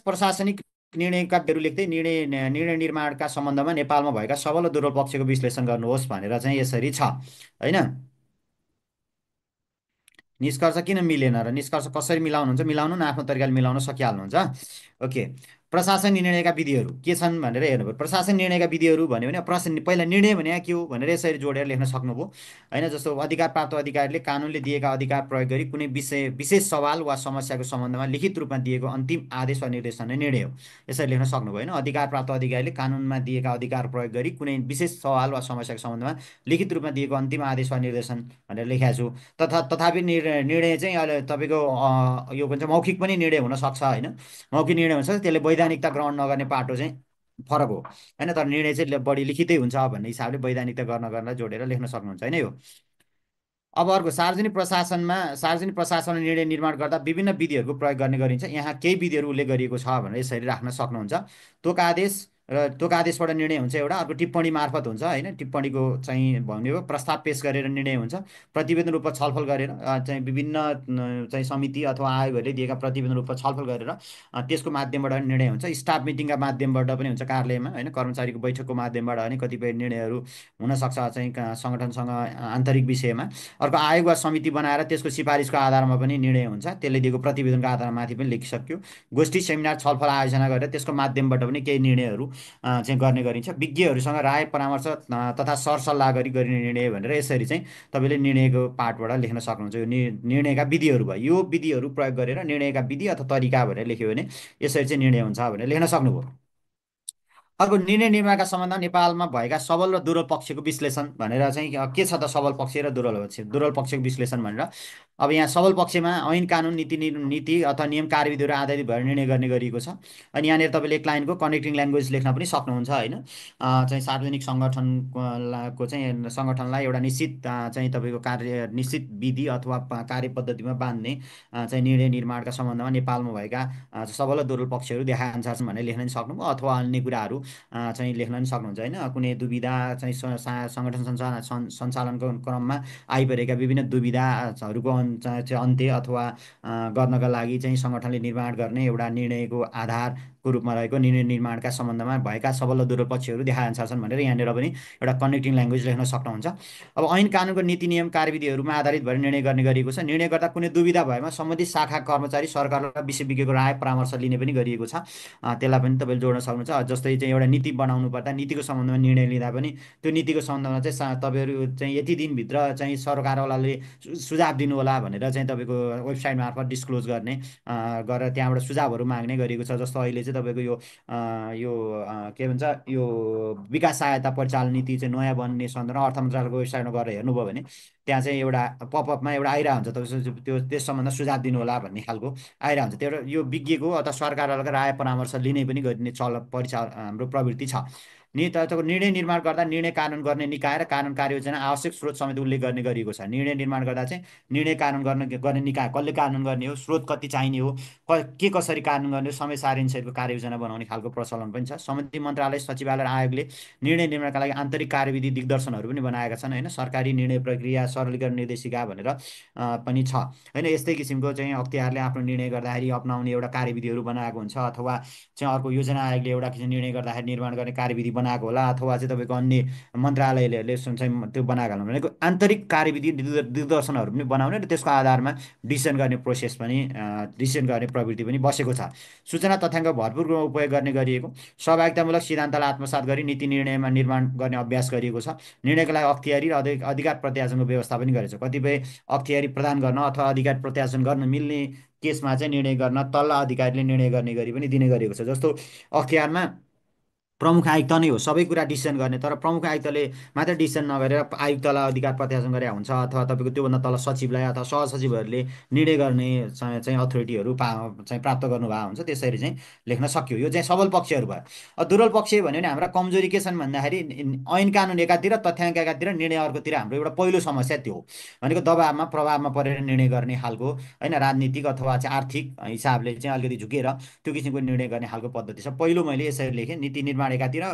प्रशासनिक निर्णयका विषयहरू लेख्दै निर्णय निर्माणका सम्बन्धमा नेपालमा भएका सबल र दुर्बल पक्षको विश्लेषण गर्नुहोस् भनेर चाहिँ यसरी छ होइन। निष्कर्ष किन मिलेन र निष्कर्ष कसरी मिलाउनुहुन्छ, मिलाउनु न, आफ्नो तरिकाले मिलाउन सकिहाल्नुहुन्छ। ओके, प्रशासन निर्णयका विधिहरू के छन् भनेर हेर्नु पर्यो। प्रशासन निर्णयका विधिहरू भन्यो भने प्रशासन पहिला निर्णय भने के हो भनेर यसरी जोडेर लेख्न सक्नुभयो होइन। जस्तो अधिकार प्राप्त अधिकारीले कानुनले दिएका अधिकार प्रयोग गरी कुनै विशेष सवाल वा समस्याको सम्बन्धमा लिखित रूपमा दिएको अन्तिम आदेश वा निर्देशन नै निर्णय हो, यसरी लेख्न सक्नुभयो होइन। अधिकार प्राप्त अधिकारीले कानुनमा दिएका अधिकार प्रयोग गरी कुनै विशेष सवाल वा समस्याको सम्बन्धमा लिखित रूपमा दिएको अन्तिम आदेश वा निर्देशन भनेर लेखेको छु। तथापि निर्णय चाहिँ अहिले तपाईँको यो भन्छ मौखिक पनि निर्णय हुनसक्छ होइन। मौखिक निर्णय हुन्छ त्यसले वैधानिकता ग्रहण नगर्ने पाटो चाहिँ फरक हो होइन। तर निर्णय चाहिँ बढी लिखितै हुन्छ भन्ने हिसाबले वैधानिकता गर्न गर्न जोडेर लेख्न सक्नुहुन्छ होइन यो। अब अर्को, सार्वजनिक प्रशासनमा निर्णय निर्माण गर्दा विभिन्न विधिहरूको प्रयोग गर्ने गरिन्छ। यहाँ केही विधिहरू उल्लेख गरिएको छ भनेर यसरी राख्न सक्नुहुन्छ। तोक आदेश र तोक आदेशबाट निर्णय हुन्छ एउटा, अर्को टिप्पणी मार्फत हुन्छ होइन। टिप्पणीको चाहिँ भन्यो प्रस्ताव पेश गरेर निर्णय हुन्छ। प्रतिवेदन रूपमा छलफल गरेर चाहिँ विभिन्न चाहिँ समिति अथवा आयोगहरूले दिएका प्रतिवेदन रूपमा छलफल गरेर त्यसको माध्यमबाट निर्णय हुन्छ। स्टाफ मिटिङका माध्यमबाट पनि हुन्छ कार्यालयमा होइन, कर्मचारीको बैठकको माध्यमबाट अनि कतिपय निर्णयहरू हुनसक्छ चाहिँ सङ्गठनसँग आन्तरिक विषयमा। अर्को, आयोग वा समिति बनाएर त्यसको सिफारिसको आधारमा पनि निर्णय हुन्छ, त्यसले दिएको प्रतिवेदनको आधारमाथि पनि लेखिसक्यो। गोष्ठी सेमिनार छलफल आयोजना गरेर त्यसको माध्यमबाट पनि केही निर्णयहरू चाहिँ गर्ने गरिन्छ। विज्ञहरूसँग राय परामर्श तथा सरसल्लाह गरी गरिने निर्णय भनेर यसरी चाहिँ तपाईँले निर्णयको पार्टबाट लेख्न सक्नुहुन्छ। यो निर्णयका विधिहरू भयो, यो विधिहरू प्रयोग गरेर निर्णयका विधि अथवा तरिका भनेर लेख्यो भने यसरी चाहिँ निर्णय हुन्छ भनेर लेख्न सक्नुभयो। अर्को, निर्णय निर्माणका सम्बन्धमा नेपालमा भएका सबल र दुर्बल पक्षको विश्लेषण भनेर चाहिँ के छ त सबल पक्ष र दुर्बल पक्षको विश्लेषण भनेर। अब यहाँ सबल पक्षमा ऐन कानुन नीति अथवा नियम कार्यविधिहरू आधारित भएर निर्णय गर्ने गरिएको छ। अनि यहाँनिर तपाईँले एक लाइनको कनेक्टिङ ल्याङ्ग्वेज लेख्न पनि सक्नुहुन्छ होइन। चाहिँ सार्वजनिक सङ्गठनको चाहिँ सङ्गठनलाई एउटा निश्चित चाहिँ तपाईँको निश्चित विधि अथवा कार्य पद्धतिमा बाँध्ने चाहिँ निर्णय निर्माणका सम्बन्धमा नेपालमा भएका सबल र दुर्बल पक्षहरू देखाअनुसार छन् भनेर लेख्न पनि सक्नुभयो। अथवा अन्य कुराहरू चाहिँ लेख्न पनि सक्नुहुन्छ होइन। कुनै दुविधा चाहिँ सङ्गठन सञ्चालनको क्रममा आइपरेका विभिन्न दुविधाहरूको चाहिँ अन्त्य अथवा गर्नका लागि चाहिँ सङ्गठनले निर्माण गर्ने एउटा निर्णयको आधारको रूपमा रहेको निर्णय निर्माणका सम्बन्धमा भएका सबल र दुर्बल पक्षहरू देखाअनुसार छन् भनेर यहाँनिर पनि एउटा कनेक्टिङ ल्याङ्ग्वेज लेख्न सक्नुहुन्छ। अब ऐन कानुनको नीति नियम कार्यविधिहरूमा आधारित भएर निर्णय गर्ने गरिएको छ। निर्णय गर्दा कुनै दुविधा भएमा सम्बन्धित शाखा कर्मचारी सरकार र विशेषज्ञको राय परामर्श लिने पनि गरिएको छ। त्यसलाई पनि तपाईँले जोड्न सक्नुहुन्छ। जस्तै चाहिँ एउटा नीति बनाउनु पर्दा नीतिको सम्बन्धमा निर्णय लिँदा पनि त्यो नीतिको सम्बन्धमा चाहिँ तपाईँहरू चाहिँ यति दिनभित्र चाहिँ सरकारवालाले सुझाव दिनु होला भनेर चाहिँ तपाईँको वेबसाइट मार्फत डिस्क्लोज गर्ने गरेर त्यहाँबाट सुझावहरू माग्ने गरिएको छ। जस्तो अहिले चाहिँ तपाईँको के भन्छ यो विकास सहायता परिचालन नीति चाहिँ नयाँ बन्ने सन्दर्भ अर्थ मन्त्रालयको वेबसाइटमा गएर हेर्नुभयो भने त्यहाँ चाहिँ एउटा पपअपमा एउटा आइरहेको हुन्छ, तपाईँ त्यो त्यस सम्बन्धमा सुझाव दिनु होला भन्ने खालको आइरहेको हुन्छ। त्यो एउटा यो विज्ञको अथवा सरकारवालाको राय परामर्श लिने पनि गरिने हाम्रो प्रवृत्ति छ। निर्णय निर्माण गर्दा निर्णय कानुन गर्ने निकाय र कानुन कार्ययोजना आवश्यक स्रोत समेत उल्लेख गर्ने गरिएको छ। निर्णय निर्माण गर्दा चाहिँ निर्णय कानुन गर्ने निकाय कसले कानुन गर्ने हो, स्रोत कति चाहिने हो, के कसरी कानुन गर्ने हो, समय सारिणी सहितको कार्ययोजना बनाउने खालको प्रचलन पनि छ। सम्बन्धित मन्त्रालय सचिवालय र आयोगले निर्णय निर्माणका लागि आन्तरिक कार्यविधि दिग्दर्शनहरू पनि बनाएका छन् होइन। सरकारी निर्णय प्रक्रिया सरलीकरण निर्देशिका भनेर पनि छ होइन। यस्तै किसिमको चाहिँ अख्तियारले आफ्नो निर्णय गर्दाखेरि अप्नाउने एउटा कार्यविधिहरू बनाएको हुन्छ। अथवा चाहिँ अर्को योजना आयोगले एउटा किसिम निर्णय गर्दाखेरि निर्माण गर्ने कार्यविधि बनाएको होला। अथवा चाहिँ तपाईँको अन्य मन्त्रालयले चाहिँ त्यो बनाएको होला भनेको आन्तरिक कार्यविधि दिग्दर्शनहरू पनि बनाउने र त्यसको आधारमा डिसिसन गर्ने प्रोसेस पनि डिसिसन गर्ने प्रवृत्ति पनि बसेको छ। सूचना तथ्याङ्क भरपुर रूपमा उपयोग गर्ने गरिएको, सहभागितामूलक सिद्धान्तलाई आत्मसात गरी नीति निर्णयमा निर्माण गर्ने अभ्यास गरिएको छ। निर्णयको लागि अख्तियारी र अधिकार प्रत्याशनको व्यवस्था पनि गरेको छ। कतिपय अख्तियारी प्रदान गर्न अथवा अधिकार प्रत्याशन गर्न मिल्ने केसमा चाहिँ निर्णय गर्न तल्ला अधिकारीले निर्णय गर्ने गरी पनि दिने गरिएको छ। जस्तो अख्तियारमा प्रमुख आयुक्त नै हो सबै कुरा डिसिसन गर्ने, तर प्रमुख आयुक्तले मात्रै डिसिसन नगरेर आयुक्तलाई अधिकार प्रत्याशन गरे हुन्छ। अथवा तपाईँको त्योभन्दा तल सचिवलाई अथवा सहसचिवहरूले निर्णय गर्ने चाहिँ अथोरिटीहरू चाहिँ प्राप्त गर्नुभएको हुन्छ। त्यसरी चाहिँ लेख्न सक्यो। यो चाहिँ सबल पक्षहरू भयो। दुर्बल पक्ष भन्यो भने हाम्रा कमजोरी के छन् भन्दाखेरि ऐन कानुन एकातिर तथ्याङ्क एकातिर निर्णय अर्कोतिर हाम्रो एउटा पहिलो समस्या त्यो हो भनेको दबावमा प्रभावमा परेर निर्णय गर्ने खालको होइन। राजनीतिक अथवा चाहिँ आर्थिक हिसाबले चाहिँ अलिकति झुकेर त्यो किसिमको निर्णय गर्ने खालको पद्धति छ। पहिलो मैले यसरी लेखेँ, नीति निर्माण निर्माण एकातिर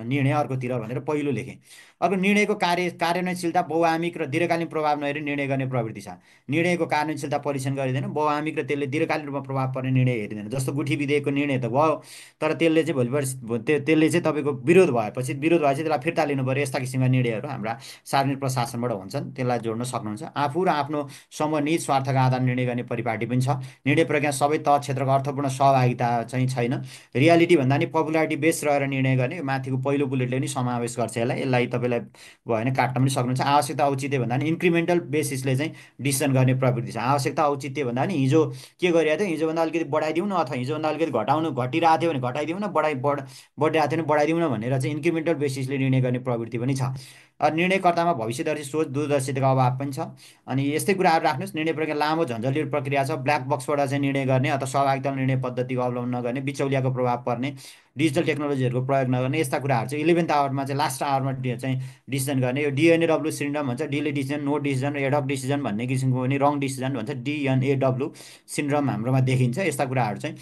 निर्णय अर्कोतिर भनेर पहिलो लेखेँ। अर्को निर्णयको कार्यान्वयनशीलता बहुआमिक र दीर्घकालीन प्रभाव नहेरी निर्णय गर्ने प्रवृत्ति छ। निर्णयको कार्यान्वयनशीलता परीक्षण गरिँदैन, बहुआमिक र त्यसले दीर्घकालीन रूपमा प्रभाव पर्ने निर्णय हेरिँदैन। जस्तो गुठी विधेयकको निर्णय त भयो, तर त्यसले चाहिँ भोलि पर्सि त्यसले चाहिँ तपाईँको विरोध भएपछि त्यसलाई फिर्ता लिनु पऱ्यो। यस्ता किसिमका निर्णयहरू हाम्रा सार्वजनिक प्रशासनबाट हुन्छन्, त्यसलाई जोड्न सक्नुहुन्छ। आफू र आफ्नो समूह निज स्वार्थका आधार निर्णय गर्ने परिपाटी पनि छ। निर्णय प्रक्रिया सबै तह क्षेत्रको अर्थपूर्ण सहभागिता चाहिँ छैन। रियालिटी भन्दा नि पपुलारिटी बेस रहेर निर्णय गर्ने, माथिको पहिलो बुलेटले पनि समावेश गर्छ यसलाई। यसलाई तपाईँलाई भयो भने काट्न पनि सक्नुहुन्छ। आवश्यकता औचित्य भन्दा नि इन्क्रिमेन्टल बेसिसले चाहिँ डिसिसन गर्ने प्रवृत्ति छ। आवश्यकता औचित्य भन्दा नि हिजो के गरिरहेको थियो, हिजोभन्दा अलिकति बढाइदिउँ न, अथवा हिजोभन्दा अलिकति घटिरहेको थियो भने घटाइदिउँ न, बढिरहेको थियो भने बढाइदिउँ न भनेर चाहिँ इन्क्रिमेन्टल बेसिसले निर्णय गर्ने प्रवृत्ति पनि छ। निर्णयकर्तामा भविष्यदर्शी सोच, दूरदर्शिताको अभाव पनि छ। अनि यस्तै कुराहरू राख्नुहोस्। निर्णय प्रक्रिया लामो झन्झटिलो प्रक्रिया छ। ब्ल्याक बक्सबाट चाहिँ निर्णय गर्ने अथवा सहभागिता निर्णय पद्धतिको अवलम्बन नगर्ने, बिचौलियाको प्रभाव पर्ने, डिजिटल टेक्नोलोजीहरूको प्रयोग नगर्ने, यस्ता कुराहरू चाहिँ 11th आवरमा चाहिँ लास्ट आवरमा चाहिँ डिसिजन गर्ने। यो डिएनएडब्ल्यू सिन्ड्रोम भन्छ, delay decision, no decision, ad hoc decision भन्ने किसिमको पनि रङ डिसिजन भन्छ, डिएनएडब्ल्यू सिन्ड्रोम हाम्रोमा देखिन्छ। यस्ता कुराहरू चाहिँ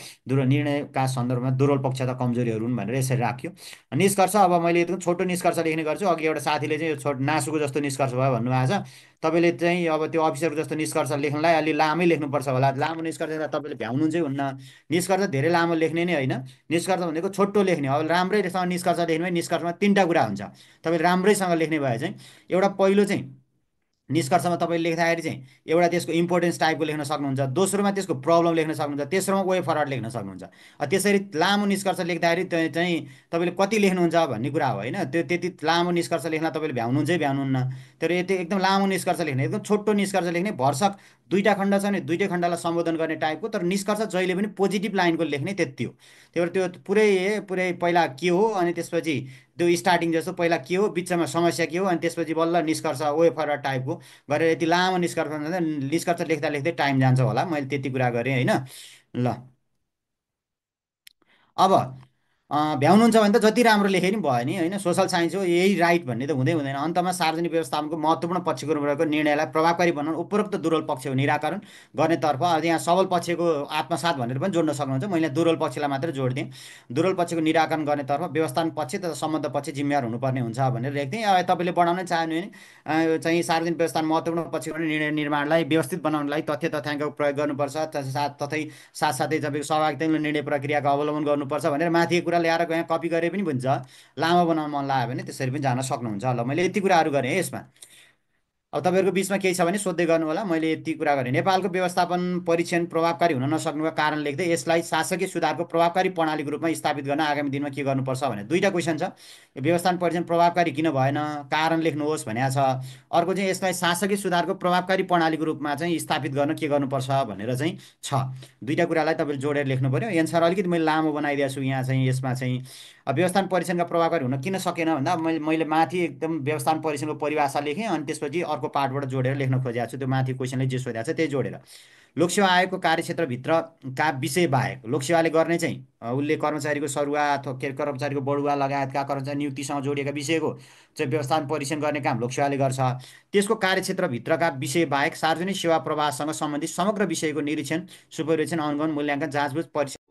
निर्णयका सन्दर्भमा दुर्बल पक्ष तथा कमजोरीहरू हुन् भनेर यसरी राख्यो। निष्कर्ष, अब मैले एकदम छोटो निष्कर्ष लेख्ने गर्छु। अघि एउटा साथीले चाहिँ यो नासुको जस्तो निष्कर्ष भयो भन्नुभएको छ। तपाईँले चाहिँ अब त्यो अफिसरको जस्तो निष्कर्ष लेख्नलाई अलि लामै लेख्नुपर्छ होला। लामो निष्कर्ष तपाईँले भ्याउनु चाहिँ हुन्न। निष्कर्ष धेरै लामो लेख्ने नै होइन, निष्कर्ष भनेको छोटो लेख्ने। अब राम्रैसँग निष्कर्ष लेख्ने भने निष्कर्षमा 3टा कुरा हुन्छ। तपाईँले राम्रैसँग लेख्ने भए चाहिँ एउटा पहिलो चाहिँ निष्कर्षमा तपाईँले लेख्दाखेरि चाहिँ एउटा त्यसको इम्पोर्टेन्स टाइपको लेख्न सक्नुहुन्छ, दोस्रोमा त्यसको प्रब्लम लेख्न सक्नुहुन्छ, तेस्रोमा वे फरवर्ड लेख्न सक्नुहुन्छ। त्यसरी लामो निष्कर्ष लेख्दाखेरि चाहिँ तपाईँले कति लेख्नुहुन्छ भन्ने कुरा हो होइन। त्यो त्यति लामो निष्कर्ष लेख्न तपाईँले भ्याउनुहुन्छ। तर यति एकदम लामो निष्कर्ष लेख्ने, एकदम छोटो निष्कर्ष लेख्ने, भरसक 2टा खण्ड छ भने 2टै खण्डलाई सम्बोधन गर्ने टाइपको। तर निष्कर्ष जहिले पनि पोजिटिभ लाइनको लेख्ने, त्यति हो। त्यही भएर त्यो पुरै पहिला के हो, अनि त्यसपछि त्यो स्टार्टिङ जस्तो पहिला के हो, बिचमा समस्या के हो, अनि त्यसपछि बल्ल निष्कर्ष वे फरवर्ड टाइपको गरेर यति लामो निष्कर्ष लेख्दा लेख्दै टाइम जान्छ होला। मैले त्यति कुरा गरेँ होइन। ल, अब भ्याउनुहुन्छ भने त जति राम्रो लेखे नि भयो नि होइन। सोसल साइन्स हो, यही राइट भन्ने त हुँदैन। अन्तमा सार्वजनिक व्यवस्थापनको महत्त्वपूर्ण पक्षको रहेको निर्णयलाई प्रभावकारी बनाउन उपरोक्त दुर्बल पक्षको निराकरण गर्नेतर्फ यहाँ सबल पक्षको आत्मसात भनेर पनि जोड्न सक्नुहुन्छ। मैले दुर्बल पक्षलाई मात्रै जोडिदिएँ। दुर्बल पक्षको निराकरण गर्नेतर्फ व्यवस्थापन पक्ष तथा सम्बन्ध पक्ष जिम्मेवार हुनुपर्ने हुन्छ भनेर लेख्थेँ। तपाईँले बढाउन चाहनु भने चाहिँ सार्वजनिक व्यवस्थापन महत्त्वपूर्ण पक्षको निर्णय निर्माणलाई व्यवस्थित बनाउनलाई तथ्य तथ्याङ्कको प्रयोग गर्नुपर्छ, साथसाथै तपाईँको सहभागिता निर्णय प्रक्रियाको अवलम्बन गर्नुपर्छ भनेर माथि कुरा ल्याएर यहाँ कपी गरे पनि हुन्छ। लामो बनाउन मन लाग्यो भने त्यसरी पनि जान सक्नुहुन्छ। ल, मैले यति कुराहरू गरेँ है यसमा। अब तपाईँहरूको बिचमा केही छ भने सोध्दै गर्नु होला। मैले यति कुरा गरेँ। नेपालको व्यवस्थापन परीक्षण प्रभावकारी हुन नसक्नुको कारण लेख्दै यसलाई शासकीय सुधारको प्रभावकारी प्रणालीको रूपमा स्थापित गर्न आगामी दिनमा के गर्नुपर्छ भने 2टा क्वेसन छ। यो व्यवस्थापन परीक्षण प्रभावकारी किन भएन, कारण लेख्नुहोस् भनेको छ। अर्को चाहिँ यसलाई शासकीय सुधारको प्रभावकारी प्रणालीको रूपमा चाहिँ स्थापित गर्न के गर्नुपर्छ भनेर चाहिँ छ। 2टा कुरालाई तपाईँले जोडेर लेख्नु पऱ्यो। एन्सर अलिकति मैले लामो बनाइदिएको छु यहाँ चाहिँ। यसमा चाहिँ व्यवस्थापन परीक्षणका प्रभावकारी हुन किन सकेन भन्दा मैले माथि एकदम व्यवस्थापन परीक्षणको परिभाषा लेखेँ, अनि त्यसपछि अर्को पार्टबाट जोडेर लेख्न खोजेको छु। त्यो माथि क्वेसनले जे सोधेको छ त्यही जोडेर। लोकसेवा आयोगको कार्यक्षेत्रभित्रका विषय बाहेक लोकसेवाले गर्ने चाहिँ उसले कर्मचारीको सरुवा अथवा कर्मचारीको बढुवा लगायतका कर्मचारी नियुक्तिसँग जोडिएका विषयको चाहिँ व्यवस्थापन परीक्षण गर्ने काम लोकसेवाले गर्छ। त्यसको कार्यक्षेत्रभित्रका विषय बाहेक सार्वजनिक सेवा प्रवाहसँग सम्बन्धित समग्र विषयको निरीक्षण, सुपरिवेक्षण, अनुगमन, मूल्याङ्कन, जाँचबुझ, परीक्षण